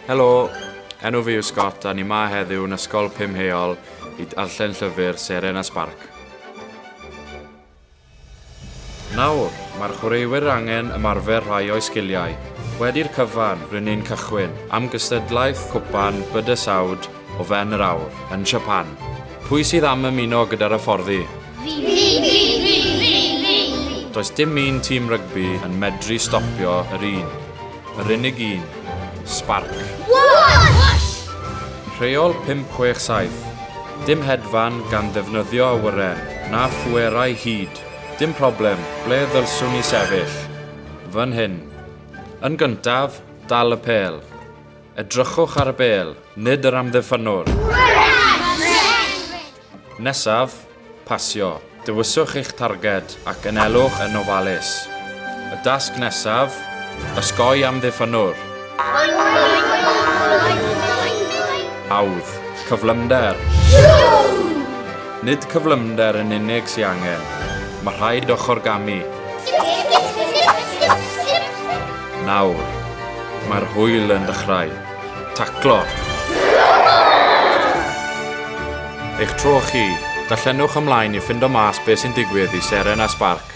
Helo, enw fi yw Scott a ni ma heddiw yn Ysgol Pumheol i darllen llyfr Seren a Sbarc. Nawr, mae'r chwaraewyr angen ymarfer rhai o'u sgiliau. Wedi'r cyfan, rŷn ni'n cychwyn am gystadlaeth Cwpan Bydysawd o fewn yr awr, yn Japan. Pwy sydd am ymuno gyda'r hyfforddi? Fi! Fi! Fi! Fi! Fi! Fi! Does dim un tîm rygbi yn medru stopio yr un. Yr unig un. Sbarc. Whoosh! Rheol 567. Dim hedfan gan ddefnyddio awyren, na phwerau hud. Dim problem, ble ddylswn i sefyll? Fan hyn. Yn gyntaf, dal y pêl. Edrychwch ar y bêl, nid yr amddiffynnwr. Nesaf, Pasio. Dewiswch eich targed ac anelwch yn ofalus. Y dasg nesaf, osgoi amddiffynnwr. Hawdd. Cyflymder. Nid cyflymder yn unig sy angen. Mae rhaid ochr-gamu. Nawr, mae'r hwyl yn dechrau. Taclo! Eich tro chi. Darllenwch ymlaen i ffindo mas be sy'n digwydd i Seren a Sbarc.